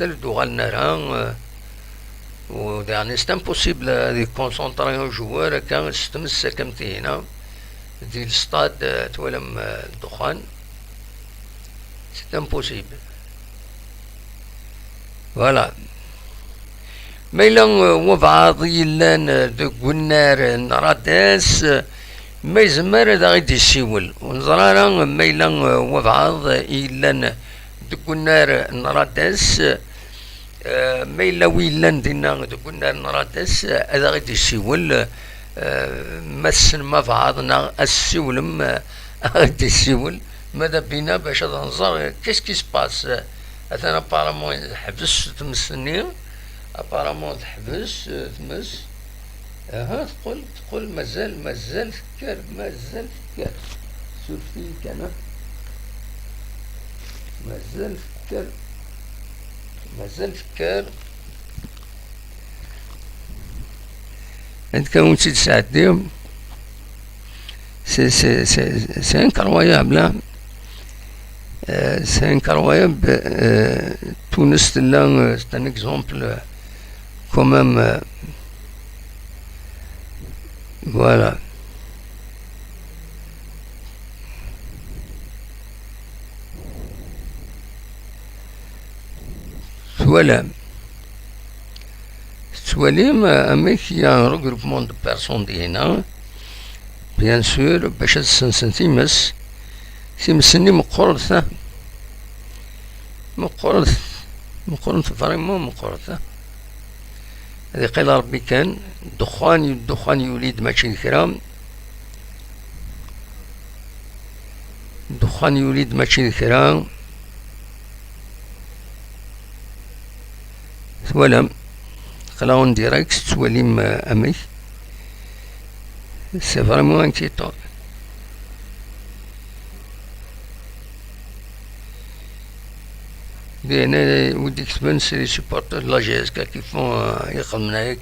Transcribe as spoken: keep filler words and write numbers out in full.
mazal ur d-uɣalen ara, eh, u daɣen c'est impossible ad ikunṣenṭri un joueur akka s tmes akka am tihina di lestad, eh, twalam, eh, ddexxan, c'est impossible. Voilà. Ma yella, eh, wabɛaḍ yellan, eh, deg unnar n Rades, eh, ma yezmer ad aɣ-id-yessiwel. Ur neẓri ara ma yella, eh, wabɛaḍ yellan deg unnar n Rades, eh, ma yella wi yellan dinna deg unnar n Rades, eh, ad aɣ-id-yessiwel, eh, ma tessnem abɛaḍ neɣ ad tessiwlem, eh, aɣ-id-yessiwel. Mada bina bac ad nẓer, eh, qu'est-ce qui se passe? Atan apparemment teḥbes tmes-nni. Apparemment teḥbes, eh, tmes. Aha, teqqel, teqqel, mazal, mazal tekker, mazal tekker. Suref-iyi kan, ah. Mazal tekker, mazal tekker. Ad kan ur tt-id-sɛeddiɣ. C'est, c'est, c'est, c'est incroyable, hein. Euh, c'est incroyable. Euh, Tunes tella, euh, c'est un exemple, euh, quand même, euh, voilà. Twalam. Tettwalim, euh, amek il y a un regroupement de personnes dihina, bien sûr, bac ad sensen times. Times-nni meqqret, ah. Meqqret, meqqret, vraiment meqqret, ah. Ad iqqil Rebbi kan. Ddexxan, ddexxan yuli-d mačči d kra. Ddexxan yuli-d mačči d kra. Twalam, aql-aɣ en direct, tettwalim, euh, amek. C'est vraiment inquiétant. Bien, euh, wi d-iketben, c'est les supporters de la G S K qui font, euh, ixedmen aya.